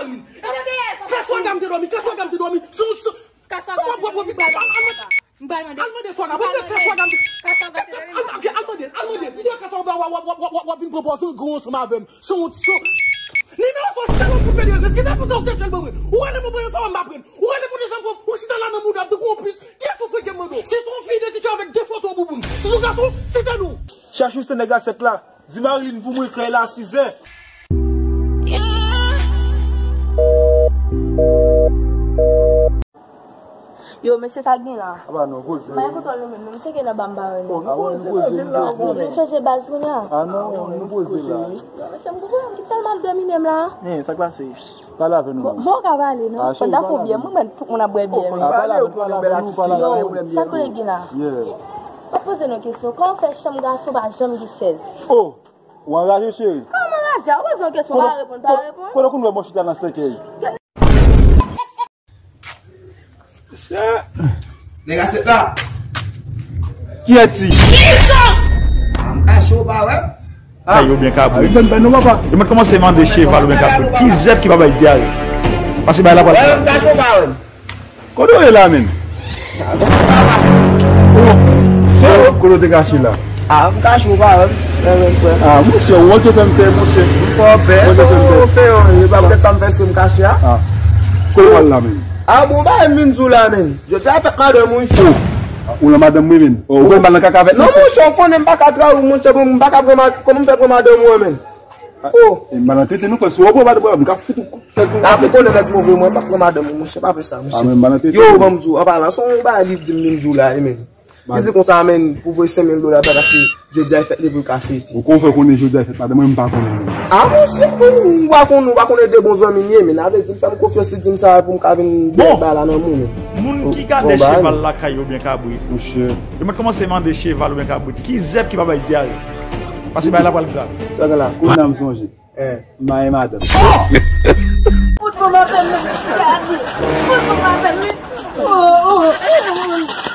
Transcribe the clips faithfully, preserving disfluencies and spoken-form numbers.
Kè Swaga m te dòmi, kè Swaga m te dòmi. Sou, sou, kè Swaga m te dòmi. Al mande Swaga, mwen te kè Swaga m te. Al mande, al mande, al mande. Mwen kè Swaga w ap vin pran pòz ou gran ansanm avè m. Sou, sou. Nimewo sa w chita nan fout pede. Mèsi nan fout sa w te jwenn ban mwen. Ou rele mwen premye fwa m pa pran. Ou rele mwen dezyèm fwa. Ou chita la nan bouda m tankou yon pis. Kiyès ou freke m mande w? Si se yon fi, idantifye avèk de foto bouboun. Si se yon gason, site non. Chèche ou se nèg a sèt la. Di Marilyn pou mwen kay la sizè. Yo, mesye, sa k gen la? Apa non, koze. Mwen kote w menm, menm cheke nan ba m ba wè non. Koze, koze, koze. Vin chanje baz kounye a. Ah non, nou koze la. Yo, mesye, m konprann ki tèlman ap domine m la. Sa k pase? Pale avè nou. Bon, bon, ka pale non. Pandan fon byen, mwen menm tout moun ap bwè byen. Pale avè nou, pale avè nou, pale avè nou. Sa konnen gen la? Yeah. Mwen poze nou kesyon, kòman fè chanm gason pa janm gen chèz? Oh, ou anraje cheri? Kòman anraje? Ou poze yon kesyon, pa reponn, pa reponn. Kote kounye a mwen chita nan sèkèy? Nèg a sèt la. Ki eti? Ah, m kache w pa wè m. Kay oubyen kabrit. Yo mèt kòmanse mande cheval oubyen kabrit. Ki zèb ki pa bay dyare? Paske bay la pral. Wè m kache w pa wè m. Kote w ye la menm? Oh, kote w te kache la? Ah, m kache w pa wè m. Ah, monchè, ou okipe m tè, monchè. Ou fè yon, e pa poutèt sa m fè espre m kache a. Ah, kote w al la menm? Ah, bon, ba m vin di w la menm. Jodi a fèt madanm ou wi. Oh, ou nan madanm mwen menm. Oh, ou konn m pa nan kaka avèk li? Non, monchè, ou konnen m pa ka travay, monchè, m pa ka pran ma-, kòman m fè pran madanm ou an menm? Oh. E m pa nan tete nou, frè, si w pran madanm mwen, m ka fout ou kèk kou. Ka fout konnen nèg move mwen, m pa pran madanm ou, monchè, pa fè sa, monchè. Ah, men m pa nan tete. Yo, ban m di w, an palan, se yon bagay li di m, li di w la, e menm. Li di konsa, menm, pou voye senk mil dola, bagay se jodi a fèt li pou l ka fete. Ou konn fè konnen jodi a fèt madanm mwen, m pa konnen menm. Ah, monchè, ou, ou pa konnen, ou pa konnen de bon zanmi m ye, men avè di m fè m konfyans, li di m sa pou m ka vin bèl ba la nan moun. Moun ki gade cheval lakay oubyen kabrit. Monchè. Yo mèt kòmanse mande cheval oubyen kabrit. Ki zèb ki pa bay dyare? Paske bay la pral grav. Sa gen la. Kounye a m sonje. Eh. Mayen madanm. Fout bon madanm nan, gade. Fout bon madanm nan. Oh, oh, oh.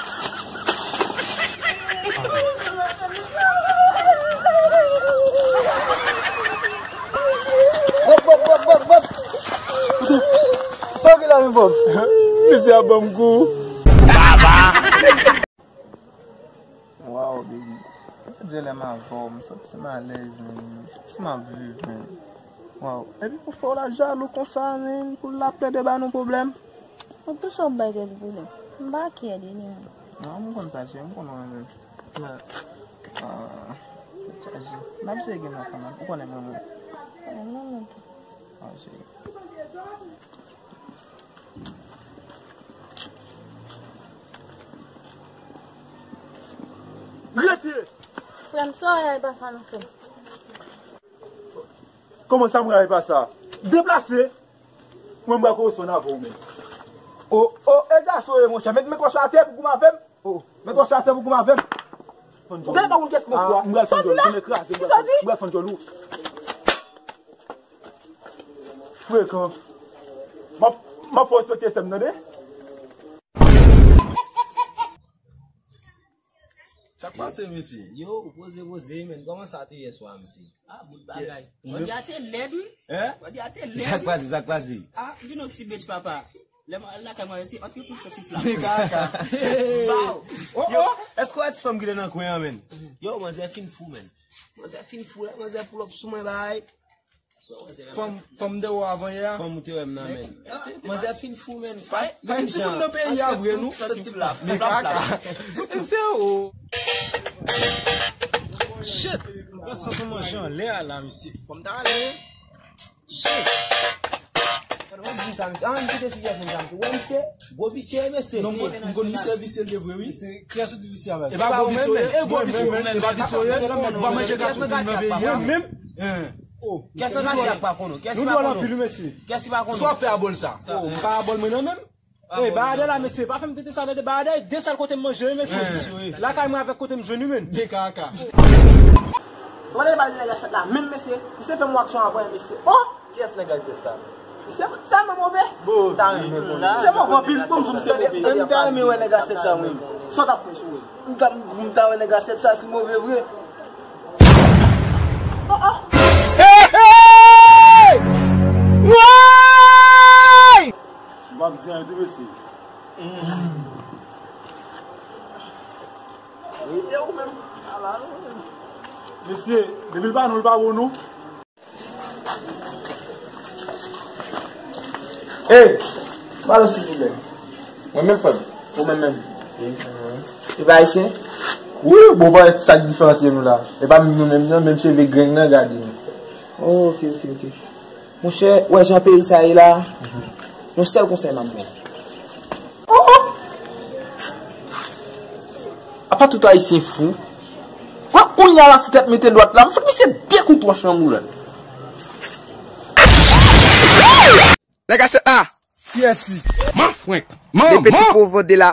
Bòp, bòp, bòp, bòp, bòp. Bòp ki la, men bòp. Misye ap ban m kou. Baba. Waw, baby. Mwen di lè m avè w, m santi m alèz, man. M santi m ap viv, man. Waw. Epi pou fè w la jalou konsa, man, pou l ap plede ba nou pwoblèm. Mwen tou sa w bay tèt pwoblèm. M pa kè de li, man. Non, m konn sa, cheri, m konn ou renmen m. Ah, tèt chaje. N ap jere gen nan kanmenm. Ou konnen mwen, mwen. Konnen mwen, mwen tou. Ah, cheri. Rete! Frè m, sa w wè pa sa non, frè m. Kòman sa m wè pa sa? Deplase! Mwen m pral koresponn avè w menm. O, o, e gason e monchè, met, met wòch la atè pou goumen avè m. O, met wòch la atè pou goumen avè m. Ou gen pa konn kiyès mwen kwa. M pral fann djòl ou, m ekraze, m pral fann djòl ou. Frekan. M ap, m ap fè w respekte sè m, tande? Sa k pase, mesye? Yo, ou poze, poze, men. Kòman sa te yè swa, mesye? Ah, bout bagay. Jodi a te lèd, wi. Hein? Jodi a te lèd, wi. Sa k pase, sa k pase? Ah, vin yon ti bitch, papa. Lè m al lakay mwen, se antre tout soti flap. Men kaka. Bow. Oh, oh. Èske w wè ti fanm ki te nan kwen an, men? Yo, manzè fin fou, men. Manzè fin fou, la. Manzè pull up sou mwen, bay. Fanm, fanm de ou avan yè a? Fanm ou te wè m nan men. Manzè fin fou, men. Pa, pa gen ti moun nan peyi a vre, nou. Men kaka. Kote se ou? Shit! Yo, santi manje anlè a la, mesye. Fò m ta ale. Shit! Gade, mwen di sa, mesye. Ah, m kite sijè fanm sa, mesye. Wè, mesye, gwo visye, mesye. Non, m konn, m konn misye visye l te vre, wi. Kiyès ou di visye a, baz? E pa gwo visye w ye, e gwo visye w ye, e pa visye w ye. Ou pa manje gason pou nan peyi a. Mwen menm. Oh, kiyès nan katye a k pa konn ou? Kiyès ki pa konn ou? Nou dwòl anpil, wi, mesye. Kiyès ki pa konn ou? Sa w ap fè a bòl sa? Oh, m pa a bòl mwen nan menm. E, Baadè la, mesye, pa fè m tete sa, tande, Baadè, de sèl kote m manje, wi, mesye. Lakay mwen avèk kote m jwenn, wi, menm. De kaka. Mwen te pale de nèg a sèt la, menm, mesye, misye fè m yon aksyon avè, mesye. Oh! Kiyès nèg a sèt sa? Misye tèlman move. Bon, ta renmen konnen. Misye move anpil, pou m di misye move. M ta renmen wè nèg a sèt sa, wi. Sa w t ap fè sou li? M ta, m ta wè nèg a sèt sa, si l move vre. Oh, oh. Hey, hey! Wouy! Mesye, depi l pa nou, l pa bon, non. Ey, pale silvouplè. Mwen menm, frè m. Ou menm menm? Wi. E pa ayisyen? Wi, bon, pa sa k diferansye nou la. E pa nou menm, non, menm cheve grenn nan, gade nou. Oh, ok, ok, ok. Monchè, w wè jan peyi sa ye la, yon sèl konsèy m ap ba w. Oh! Apa tout ayisyen fou? Wè kounye a la fout misye dwat la, m fout misye de kout wòch nan moulen. Nèg a sèt la. Kiyès li? Man fwenk. Man, de petit man. Pauvre de la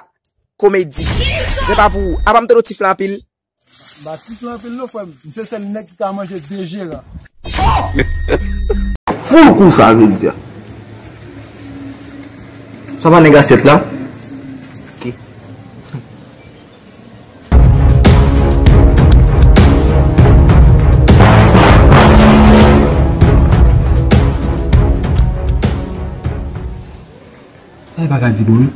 comédie. Se pa pou ou. Apa m tande w tifle anpil. M pa tifle anpil non, frè m. M se sèl nèg ki ka manje de jeran. Fou kou sa jodi a. Sa pa nèg a sèt la? Ok. Sa e pa ka di bon wi.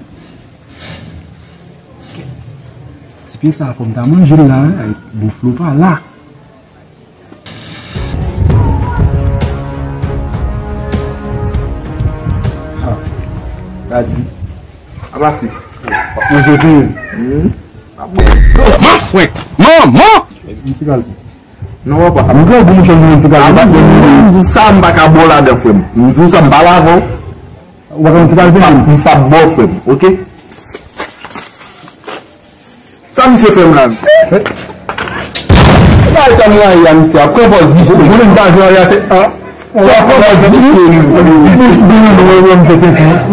Ti pye sa fò m ta manje l la, wi, ay, bon flo pa la. Ha, ka di. A pase. Manje tou. Hmm. A bon. Man fwenk. Man, man. M ti kal. Non, papa. M grangou, monchè, m vin ti kal. A pati m di w sa, m pa ka ba w ladan, frè m. M di w sa, m pale avè w. Ou pa konn ti kalite menm? M p ap ba w, frè m, ok? Sa misye fè m la? Bagay sa m rayi a, misye a pran pòz visye. Ou konnen m pa jwe a se, an? Ou pa pran pòz visye, wi. M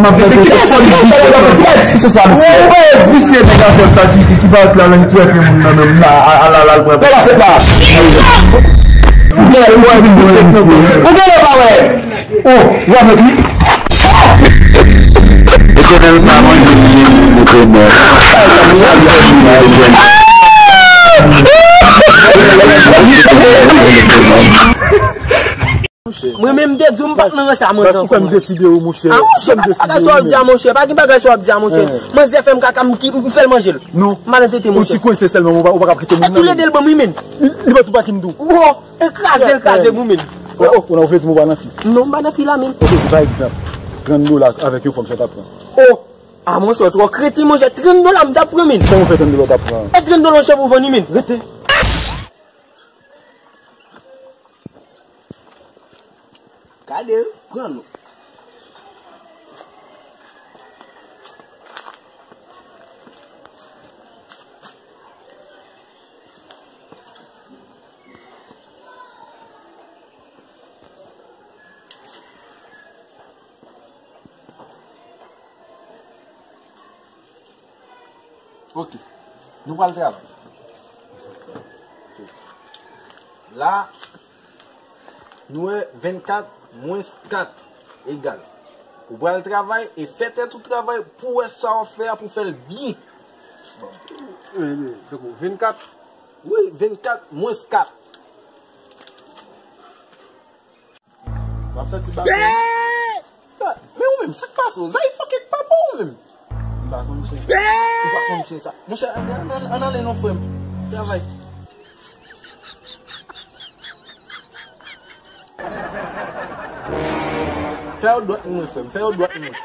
ap fè se ki sa, ki sa, ki sa, ki sa diskisyon sa, misye? Ou pa wè visye nèg a sèt sa ki, ki pa ret la, ki ret moun nan menm la, a, a, la, la, l pran. Men la, se pa. Ou gen lè pa wè. Oh, ou avèk li? Etènèl pa manje li, Etènèl. Mwen menm, m te di w m pa t nan rans a mwen. Ou fè m deside, wi, monchè. A, monchè, pa gen bagay sa w ap di a, monchè. Pa gen bagay sa w ap di a, monchè. Manzè fè m kaka, m ki, m fè l manje l. Non. M al entete, monchè. Ou ti kwense sèlman, ou pa, ou pa ka kite moun nan. Toulède l ban m, wi, men. Li, li pa tou pa kin dou. Wo! E kraze l kraze pou men. Oh, oh, ou nan, ou vle di m ou pa nan fi? Non, m pa nan fi la menm. Ok, pa egzanp, trant dola avèk yon fanm sa w t ap pran? Oh! A monchè, w twò kreten, monchè, trant dola m t ap pran men. Kòman w fè trant dola w t ap pran? E trant dola yon chèv ou vann wi men. Rete. Gade, pran nou. Ok. Nou pral travay. La, nou wè vennkat mwens kat egal. Ou pral travay e fè tèt ou travay pou w wè sa w ap fè a pou w fè l byen. Vennkat? Wi, vennkat mwens kat. W ap fè ti bagay. Men ou menm, sa k pase w? Zay fòk ek papa w menm. M pa konn chen. M pa konn chen sa. Monchè, ann, ann, ann ale non, frè m. Travay. Fè yo dwat mwen, frè m. Fè yo dwat mwen.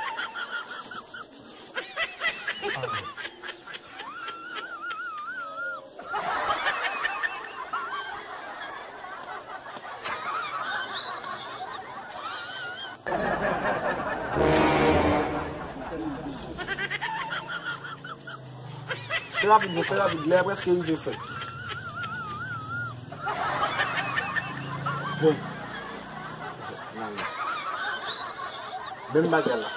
Fè rapid, non, fè rapid. Lè a prèske rive, frè. Bon. Menm bagay la.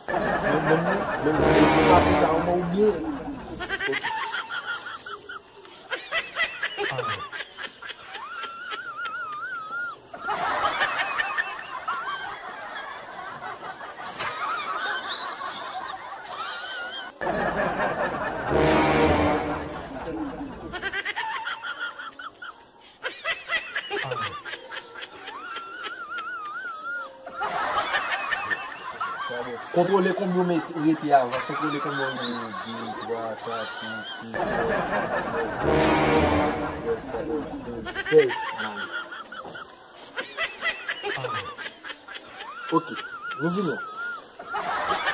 Menm, menm, menm, menm, menm, sa, sa, ou byen. Ok. Kontwole konbyen w met, rete avan. Kontwole konbyen w rete. Un, deux, trois, quatre, cinq, six, sept, huit, neuf, dix, douze, treize, quatorze, quinze, seize. Ok, nou vini.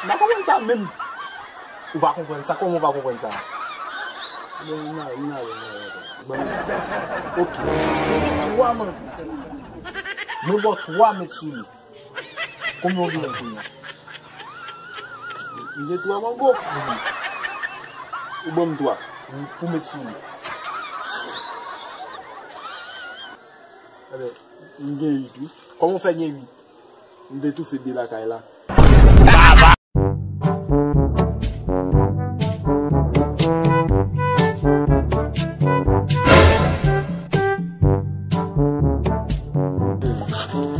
M pa konprann sa menm. Ou pa konprann sa? Kòman ou pa konprann sa? Bon, m ale, m ale, m ale, m ale. Ban m esplike. Ok. Ou gen twa mango. Mwen ba w twa met sou li. Konbyen w genyen kounye a? M gen twa mango. Mhm. Ou ban m twa. Pou met sou li. Ebyen, m gen uit, wi. Kòman w fè gen uit? M te toufe de lakay la.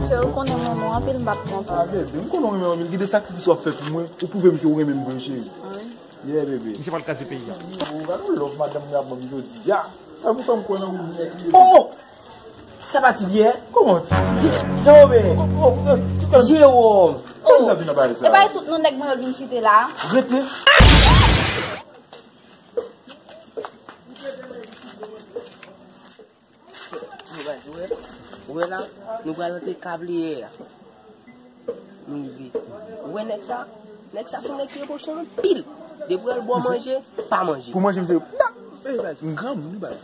Cheri, ou konnen m renmen w anpil, m p ap twonpe w. Ah, bebe, m konnen w renmen m anpil. Gade sakrifis w ap fè pou mwen. Ou pwouve m ke w renmen m vre, cheri. Wi. Yeah, bebe. Misye pral kraze peyi a. Ou gade yon love madanm mwen ap ban m jodi a. Sa pou fè m kwè nan ou nèt li. Oh! Sa pa ti byen? Kòman ti? Ti, Jewòm. Oh, oh, oh, Jewòm. Kòman sa vin nan bagay sa? E pa tout non nèg mwen yo vin site la. Rete. Ou wè, ou wè, ou wè la, nou pral rantre kabliyè a. Nou rive. Ou wè nèg sa? Nèg sa se nèg ki reproche anpil. Depi w al ba w manje, pa manje. Pou manje, misye, pa, eh, baz, m granmoun, wi, baz.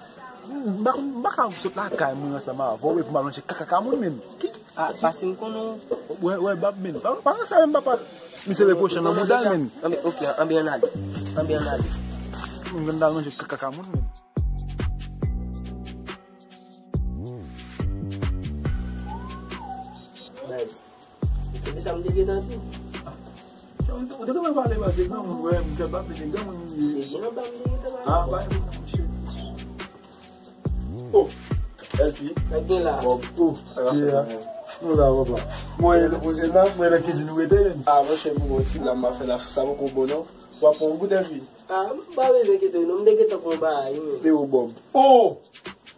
M pa, m pa ka sot lakay mwen ansanm avè w epi m al manje kaka kamoun, menm. Ki? Ah, paske m konnen w. Wè, wè, bab, menm. Pa, pa sa menm, papa. Misye reproche nan bouda l, menm. Anben, ok, anben ann ale. Anben ann ale. M vin al manje kaka kamoun, menm. Baz. Epi sa m te gentan di. Ou te gentan pale, baz, se granmoun, wè, m fè bab, men se granmoun li ye. Te gen anba m te gentan pale. Ah, ba, monchè. Oh, L P. Sa k gen la? Bob. Oh, sa k ap fèt, man? Nou la, papa. Mwen, nou poze la, mwen nan kizin nou rete, menm. Ah, monchè, m gon ti lam m ap fè la, sou sa poko bon, non. W ap pran yon gout, L P? Ah, m pa bezwen enkyete w, non, m te gentan pran yon bagay, wi. E ou, Bob? Oh!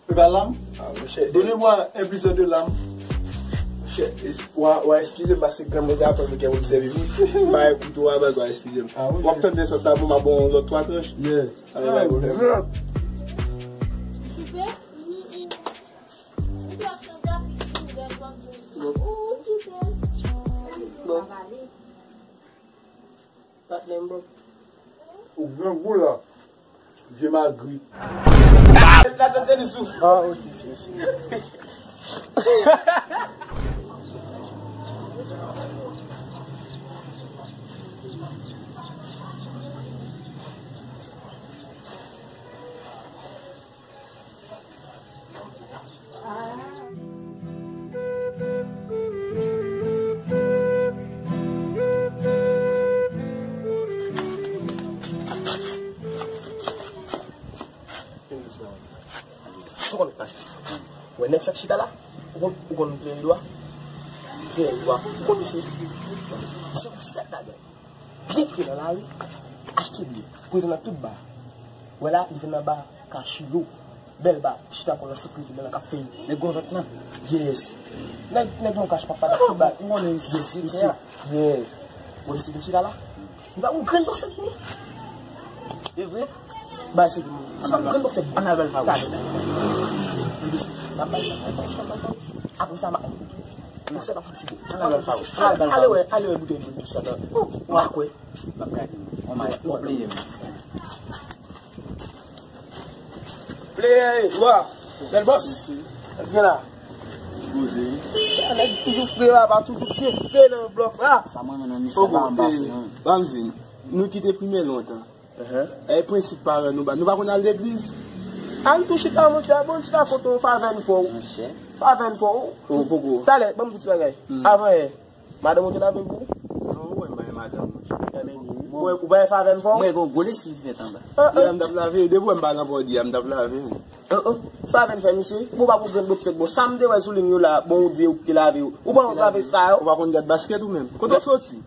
E pa lam? Ah, monchè. Donnez-moi un briseur de lame. Monchè, es-, w a, w a eskize m paske granmoun te ap tann kè pou m sèvi m. M pa ekoute w a, baz, w a eskize m. Ah, wi. W ap tann nesans la pou m ap ba w yon lòt twa tranch. Yeah. Ale, bay pwoblèm. Bon. Bon. Patnè m bon. Ou grangou la. Vye magri. La sèt se li sou. Ah, ok, mèsi. Sa w konn pase? Wè nèg sa k chita la? Ou konn, ou konn pleye dwa? Pleye dwa. Ou konn misye? Misye konn sèt ladan. Byen fre nan lari, achte byen. Prezan nan tout ba. Wè la, li vin nan ba Kachilo. Bèl ba, chita kon nan sant vil la, k ap fè nèg gwo vant lan. Yes. Nèg, nèg Moncash papa nan tout ba. Ou konnen misye, yes, misye. Yeah. Ou konnen se misye la la? Li pa yon grenn dosye pou li. E vre? Bay se pou mwen. Ann al bal fawo. Ann al bal fawo. Talè. N ap bay fawo. Apre sa, m a, konsèy pa fatige. Ann al bal fawo. Ann al bal fawo. Ale wè, ale wè boutèy dlo dous sa nan. Ou pa kwè. M ap gade. On may, on pleye m. Pleye, wa. Bèl bòs. Gen la. Poze. Nèg toujou fre la, pa toujou byen fre nan blòk la. Sa mwen menm nan misye la, m pa fre, non. Ban m di, nou kite primè lontan. E prensip paran nou ba, nou pa konn al legliz. Al tou chita, monchè, bon, chita kote w, favè n fè w. Monchè. Favè n fè w. Ou poko. Talè, ban m di ti bagay. Avan yè, madanm ou te lave pou ou? Non, ou wè m pa gen madanm, monchè. Ou wè, ou pa gen favè n fè w? Mwen gen yon gwo lesiv nèt anba. Yè m t ap lave, depi w wè m pa nan pòdi a, m t ap lave. Favè n fè misye, bon, pa pou grenn bòksè, bon, sa m te wè sou liy yo la, bon, ou di ou te lave yo. Ou pa konn lave sa yo? Ou pa konn gad baskèt ou menm? Kote w soti?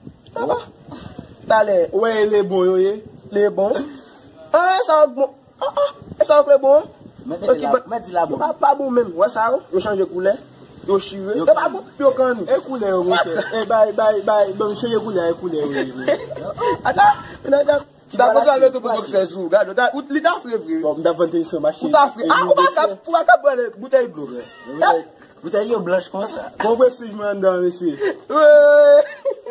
Talè. Ou wè e Lebon yo ye? Lebon? Ah, sa yo k bon. Ah, ah, e sa yo k Lebon? Mwen mete la, mwen di la bon. Pa, pa bon menm. Wè sa yo? Yo chanje koulè. Yo chire. Yo pa bon, yo kanni. E koulè yo, monchè. E bay, bay, bay, ban m chanje koulè, e koulè yo ye, men. Ata, men ata, m ta konsa al mete yon boksè sou ou, gade, ou ta, ou, li ta fre vre. Bon, m ta vann tenis mwen, mache. Ou ta fre. Ah, ou pa ka, ou pa ka pran boutèy dlo. Boutèy, boutèy yo blanch konsa. Bon, prestij mwen anndan, mesye. Wi.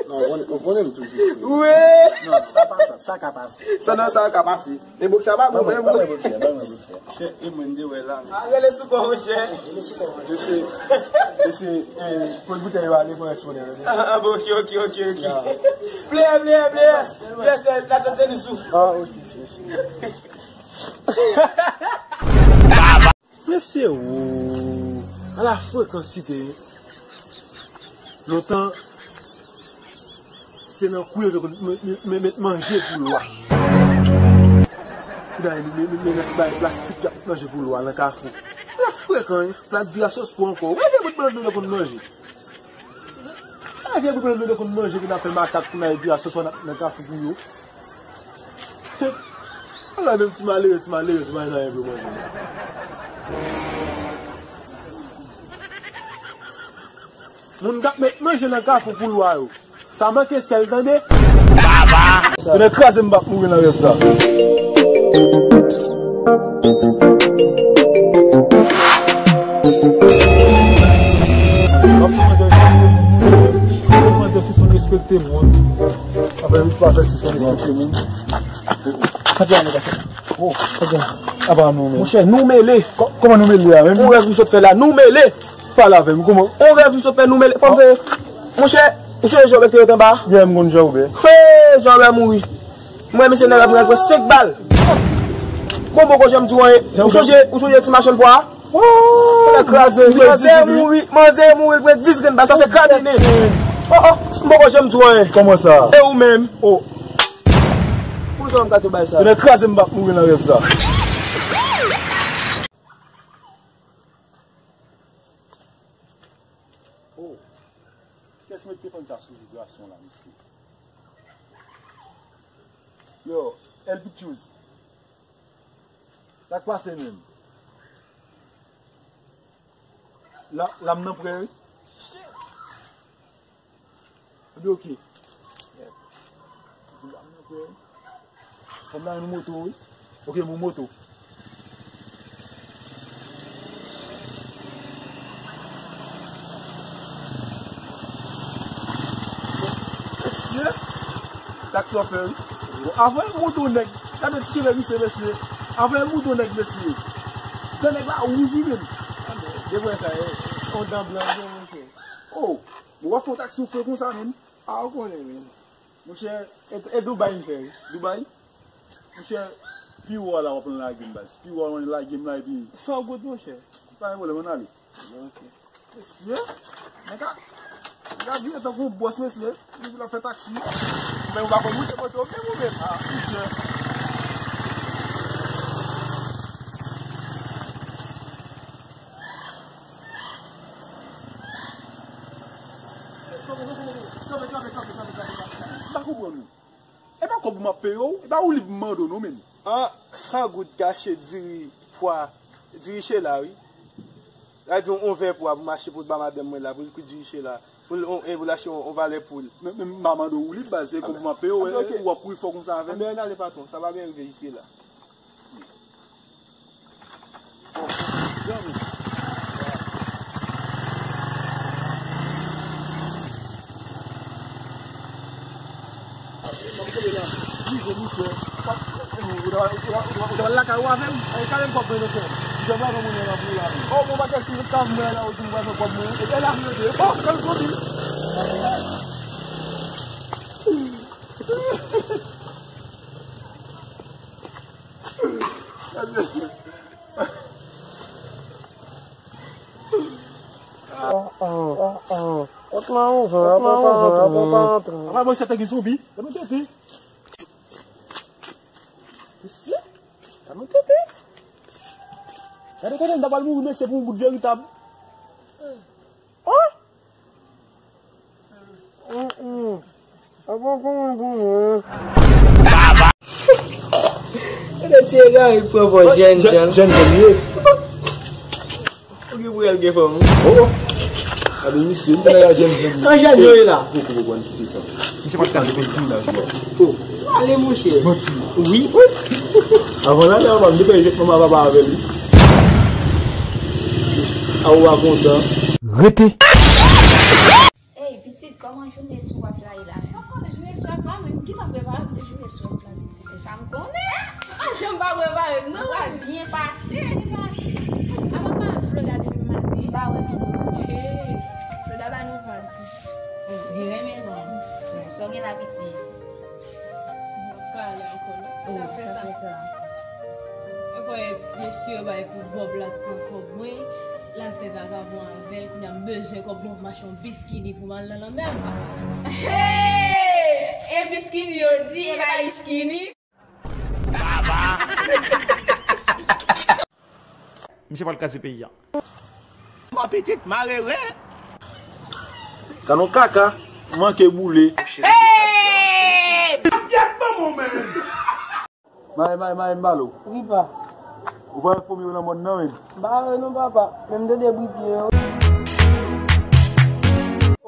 Non, ou konnen, ou konnen m toujou fre. Wi. Non, sa pa sa, sa ka pase. Sa nan sa ka pase. E boksè pa bon, men mwen. Ban mwen boksè, ban mwen boksè. Chè, e mwen de wè la. A, rele sou kò, monchè. Mesye, mesye, eh, kot boutèy yo ale, pran responsabilite. Ah, ah, bon, ok, ok, ok, ok. Pleyè, pleyè, pleyè. Pleyè, se la tante li sou. Ah, ok, mesye. Mesye, o, ala frekans li te ye. Lontan, se nan kou yo te konn men, men, men, met manje pou lwa. Kounya, men, men, men, men, nèg bay plastik y ap met manje pou lwa nan Kafou. Ala frekan, wi. Plat diri a sos pou ankò. Wè, vye bout blan nou konn manje. Sa vye bout blan nou konn manje ki n ap fè makak pou n al di a soswa nan, nan Kafou pou yo. Ala menm ti malere, ti malere, ti malere nan yon manje. Moun k ap met manje nan Kafou pou lwa yo. Sa manke sèl, tande. Baba. Yo nan kraze m, m p ap mouri nan rèv sa. Mwen fè sispann respekte moun. Mwen fè sispann respekte moun. Sa te ane pase. Oh, sa te ane. Apa nou menm? Monchè, nou mele. Kò-, kòman nou mele a menm? Yon rèv m sot fè la, nou mele. Pale avè m, kòman? Yon rèv m sot fè, nou mele. Fò m fè. Monchè, ou sonje jan w mete yo anba? Yè m konn jan ou bè. He, jan w bè mouri. Mwen, mesye, nèg la pran senk bal. Bon, bon, bon, jan m di w, ou sonje, ou sonje ti machann pwa? Nèg kraze, manzè mouri, manzè mouri, pran dis grenn bal, sa se krabinen. Oh, oh, m poko janm di w anyen. Kòman sa? E ou menm? Oh. Pou sa m ka tou bay sa? Nèg kraze, m p ap mouri nan rèv sa. Oh. Kiyès met telefòn sa sou vibration la, mesye? Yo, El Pictures. Sa k pase menm? La, la m nan prè, wi. Ebyen, oke. La m nan prè, wi. Fanm nan yon moto, wi. Oke, yon moto. Mesye, taksi w ap fè, wi. Bon, avan l monte yon nèg, gade ti cheve misye, mesye. Avan l monte yon nèg, mesye. Dan nèg la wouj, wi, menm. Devwè sa, e, yon dan blan, monchè. Oh, w ap fè yon taksi w fre konsa, menm? A, ou konnen, menm. Monchè, e, e Dubai m fè, wi. Dubai? Monchè, pi wo a la w ap lage m, baz. Pi wo a w lage m la, epi san goud, monchè. Pa gen pwoblèm, ann ale. Ok. Mesye, nèg a, nèg a vire tankou yon bòs, mesye. Li vin ap fè taksi. Men ou pa konn moute moto, men ou menm. Ah, mesye. M pa konprann ou. E pa kòb ou m ap peye w, e pa ou li pou mande w non, menm. An, san goud gache diri pwa, diri chela, wi. Sa di yon, yon vè pwa pou m achte pou ba madanm mwen la, pou l kout diri chela. Pou l, yon, e pou l achte yon, yon valè pou l. Men, men m pa mande w ou li, baz, se kòb ou m ap peye w, e, ou ap kouri fò konsa avè m. Anben, ann ale, patwon, sa pa byen rive jis la. Apa bon, sa te gen zonbi? Gade yon tete. Mesye, gade yon tete. Gade kote m ta pral mouri, mesye, pou yon bout veritab. Oh! Mm, mm. Apa bon pou mwen? Gade ti egare pran vòz jèn jan. Jèn jan li ye. Ou gen pou el gen fanm. Oh. Gade misye, misye nan gade jèn jèn. An jèn yo ye la. Poko, poko, ann kite sa. Misye pa t ka di pou di la. Oh, ale monchè. Wi. Avan la, la, m te fè jèt manman papa avè li. A ou a kontan. Rete. Ey, pitit, kòman jounen sou w ap la ye la menm? Papa, jounen sou w ap la, menm ki tan prepare pou jounen sou w ap la, pitit? E sa m konnen. A, janm pa prepare m, non. Ou pral byen pase. Byen pase. A, papa, Florida depi maten. M pa wè tou non. Hey, Florida ba nou vag. Li renmen non. Sa w gen la, pitit? Kale ankò non. Oh, sa fè sa. E kwè mesye yo bay pou Bob la k pran kòb mwen, l al fè vagabon avè l, kounye a m bezwen kòb mwen pou m achte yon biskini pou m al nan lanmè m. Hey! E biskini yo di, e pa iskini. Misye pral kraze peyi a. Mò pitit malere. Gad yon kaka, manke boule. Hey! Maye, maye, maye, m balo. Wi, pa. Ou pa wè fomi yo nan mòn nan, menm? M pa wè non, papa. Men m tande bri pye yo.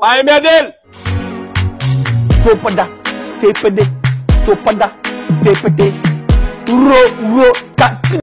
Maye mède l! Topada, tepede, topada, tepede. Ro, ro, kat.